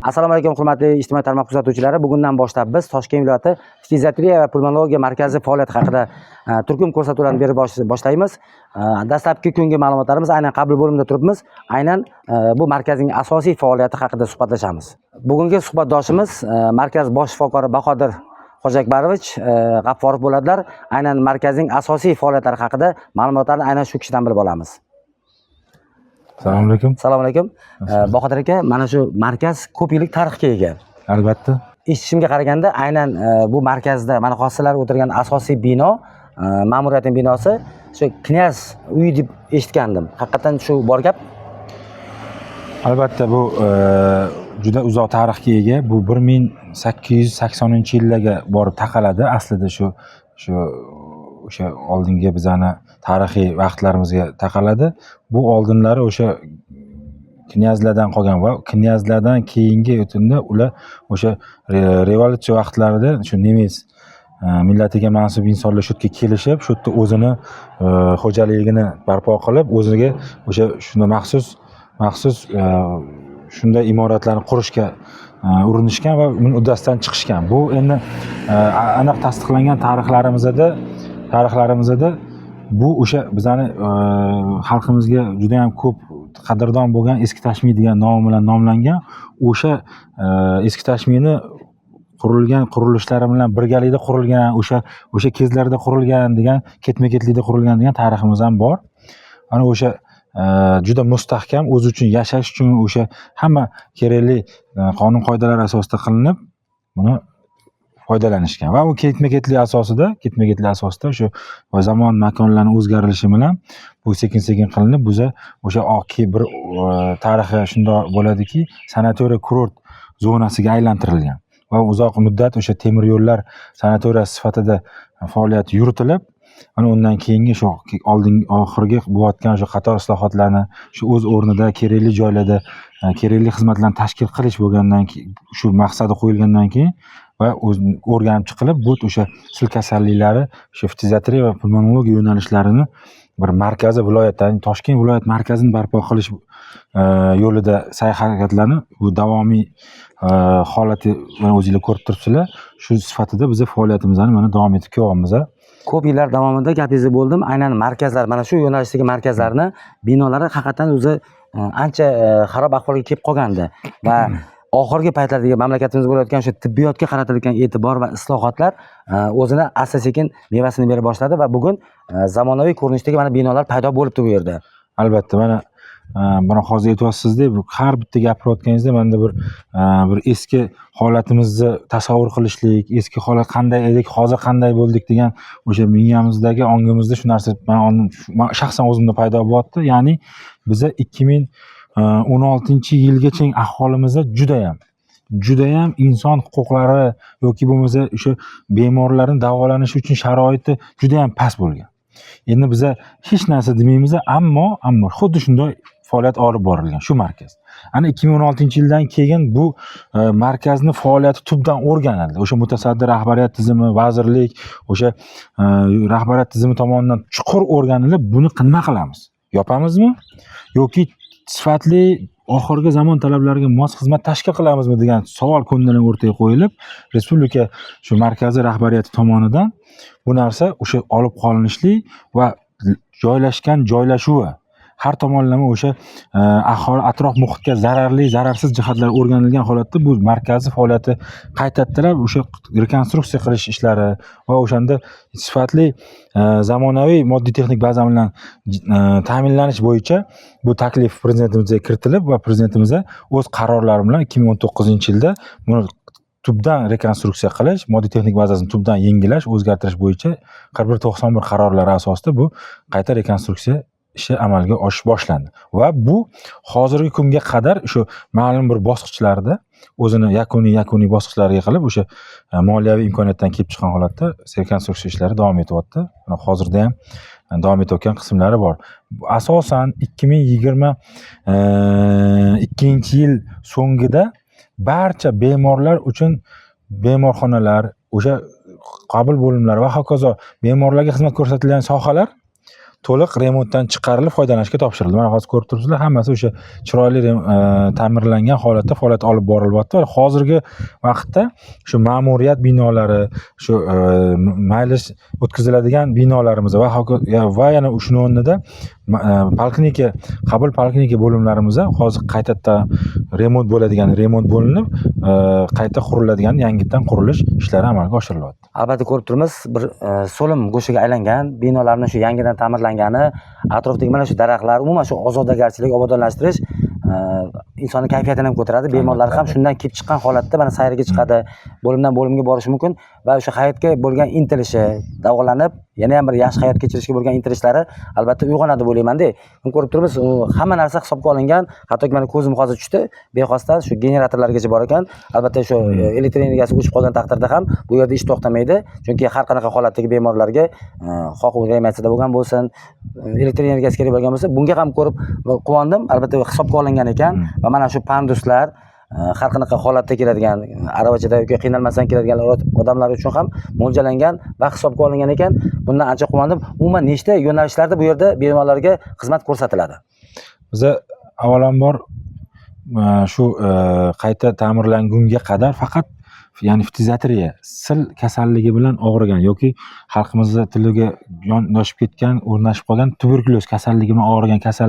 Assalomu alaykum, hurmatli ijtimoiy tarmoq kuzatuvchilari. Bugundan boshlab biz Toshkent viloyati ftiziatriya va pulmonologiya markazi faoliyati haqida turkum ko'rsatuvlarni berib boshlaymiz. Dastlabki kungi ma'lumotlarimiz, aynan qabul bo'limida turibmiz. Aynan bu markazning asosiy faoliyati haqida suhbatlashamiz. Bugungi suhbatdoshimiz markaz bosh shifokori Bahodir Hojiakbarovich G'afforov bo'ladilar. Aynan markazning asosiy faoliyatlari haqida ma'lumotlarni aynan shu kishidan bilib olamiz. Assalomu alaykum. Assalomu alaykum. Bahodir aka, mana shu markaz ko'p yillik tarixga ega. Albatta. Eshitishimga qaraganda, aynan bu markazda mana hozir sizlar o'tirgan asosiy bino, ma'muriyatning binosi shu knyaz uyi deb eshitgandim. Haqiqatdan shu bor gap? Albatta, bu juda uzoq tarixga ega. Bu 1880-yillarga borib taqaladi. Aslida shu o'sha oldingi bizani tarixiy vaqtlarimizga taqaladi. Bu oldinlari o'sha knyazlardan qolgan va knyazlardan keyingi o'tinda ular o'sha revolyutsiya vaqtlarida shu nemis millatiga mansub insonlar shu yerga kelishib, shu yerda o'zini xo'jaligini barpo qilib, o'ziga o'sha shunda maxsus shunday imoratlarni qurishga urinishgan va uni uddasidan chiqishgan. Bu endi aniq tasdiqlangan tarixlarimizda bu o'sha bizani xalqimizga juda ham ko'p qadrdon bo'lgan Eski Tashmi degan nom bilan nomlangan. O'sha Eski Tashmini qurilgan qurilishlari bilan birgalikda qurilgan, o'sha kezlarda qurilgan degan, ketma ketlikda qurilgan degan tariximiz ham bor. Ana o'sha juda mustahkam, o'zi uchun, yashash uchun o'sha hamma kerakli qonun qoidalar asosida qilinib, buni foydalanishgan va u ketma ketlik asosida o'sha va zamon makonlarni o'zgarilishi bilan bu sekin sekin qilinib, biza o'sha bir tarixi shundoq bo'ladiki, sanatoriy kurort zonasiga aylantirilgan va uzoq muddat o'sha temir yo'llar sanatoriyasi sifatida faoliyat yuritilib, ana undan keyingi shu oldingi, oxirgi bo'layotgan o'sha qator islohotlarni shu o'z o'rnida, kerakli joylarda kerakli xizmatlarni tashkil qilish bo'lgandan keyin, shu maqsadi qo'yilgandan keyin va o'rganib chiqilib, bu o'sha sil kasalliklari, o'sha ftiziatriya va pulmonologiya yo'nalishlarini bir markazi viloyatda, Toshkent viloyat markazini barpo qilish yo'lida sa'y harakatlarni bu davomiy holati mana o'zinglar ko'rib turibsizlar. Shu sifatida biza faoliyatimizni mana davom etib kelyapmiz. Ko'p yillar davomida, gapingizga bo'ldim, aynan markazlar, mana shu yo'nalishdagi markazlarni binolari haqiqatdan o'zi ancha xarob ahvolga kelib qolgandi va oxirgi paytlardagi mamlakatimizda bo'layotgan o'sha tibbiyotga qaratilgan e'tibor va islohotlar o'zini asta sekin mevasini bera boshladi va bugun zamonaviy ko'rinishdagi mana binolar paydo bo'libdi bu yerda. Albatta, mana hozir aytyapsizda, bu har bitta gapirayotganingizda manda bir eski holatimizni tasavvur qilishlik, eski holat qanday edik, hozir qanday bo'ldik degan o'sha miyamizdagi, ongimizda shu narsa man shaxsan o'zimda paydo bo'lyapti. Ya'ni biza 2016-yilgacha ahvolimizda judayam inson huquqlari yoki bo'lmasa o'sha bemorlarni davolanishi uchun sharoiti judayam past bo'lgan. Endi biza hech narsa demaymiz, ammo xuddi shunday faoliyat olib borilgan shu markaz. Ana 2016-yildan keyin bu markazni faoliyati tubdan o'rganildi. O'sha mutasaddi rahbariyat tizimi, vazirlik, o'sha rahbariyat tizimi tomonidan chuqur o'rganilib, buni nima qilamiz? Yopamizmi yoki sifatli, oxirgi zamon talablariga mos xizmat tashkil qilamizmi degan savol ko'ndalang o'rtaga qo'yilib, respublika shu markaziy rahbariyati tomonidan bu narsa o'sha olib qolinishli va joylashgan joylashuvi har tomonlama o'sha aholi, atrof muhitga zararli, zararsiz jihatlar o'rganilgan holatda bu markazni faoliyati qaytadan o'sha rekonstruksiya qilish ishlari va o'shanda sifatli, zamonaviy moddiy texnik baza bilan ta'minlanish bo'yicha bu taklif prezidentimizga kiritilib va prezidentimiz o'z qarorlari bilan 2019-yilda buni tubdan rekonstruksiya qilish, moddiy texnik bazasini tubdan yangilash, o'zgartirish bo'yicha 4191 qarorlari asosida bu qayta rekonstruksiya ishi amalga oshish boshlandi va bu hozirgi kunga qadar shu ma'lum bir bosqichlarda o'zini yakuniy bosqichlariga qilib, o'sha moliyaviy imkoniyatdan kelib chiqqan holatda rekonstruksiya ishlari davom etyapti. Mana hozirda ham davom etayotgan qismlari bor. Asosan 2022-yil so'ngida barcha bemorlar uchun bemorxonalar, o'sha qabul bo'limlari va hokazo bemorlarga xizmat ko'rsatilgan sohalar. to'liq remontdan chiqarilib foydalanishga topshirildi. Mana hozir ko'rib turibsizlar, hammasi o'sha chiroyli ta'mirlangan holatda faoliyat olib borilyapti va hozirgi vaqtda shu ma'muriyat binolari, shu majlis o'tkaziladigan binolarimiz va va yana shuni o'rnida poliklinika, qabul poliklinika bo'limlarimiz hozir qaytadan remont bo'ladigan, remont bo'linib, qayta quriladigan, yangitdan qurilish ishlari amalga oshirilyapti. Albatta, ko'rib turibmiz, bir so'lim go'shaga aylangan binolarni shu yangidan ta'mirlangani, atrofdagi mana shu daraxtlar, umuman shu ozodagarchilik, obodonlashtirish insonni kayfiyatini ham ko'taradi. Bemorlar ham shundan kelib chiqqan holatda mana sayrga chiqadi, bo'limdan bo'limga borishi mumkin va o'sha hayotga bo'lgan intilishi, davolanib yana ham bir yaxshi hayot kechirishga bo'lgan intilishlari albatta uyg'onadi deb o'ylaymanda. Buni ko'rib turibmiz, u hamma narsa hisobga olingan. Hattoki mana ko'zim hozir tushdi, bexosdan shu generatorlargacha bor ekan. Albatta, shu elektr energiyasi o'chib qolgan taqdirda ham bu yerda ish to'xtamaydi, chunki har qanaqa holatdagi bemorlarga, xoh u reanimatsiyada bo'lgan bo'lsin, elektr energiyasi kerak bo'lgan bo'lsa, bunga ham ko'rib quvondim. Albatta, hisobga olingan ekan. Va mana shu panduslar, har qanaqa holatda keladigan, aravachada yoki qiynalmasdan keladigan odamlar uchun ham mo'ljallangan va hisobga olingan ekan. Bundan ancha quvondim. Umuman, nechta yo'nalishlarda bu yerda bemorlarga xizmat ko'rsatiladi? Biza avvalambor shu qayta ta'mirlangunga qadar faqat, ya'ni ftiziatriya, sil kasalligi bilan og'rigan yoki xalqimizda tiliga yondashib ketgan, o'rnashib qolgan tuberkulyoz kasalligi bilan og'rigan kasal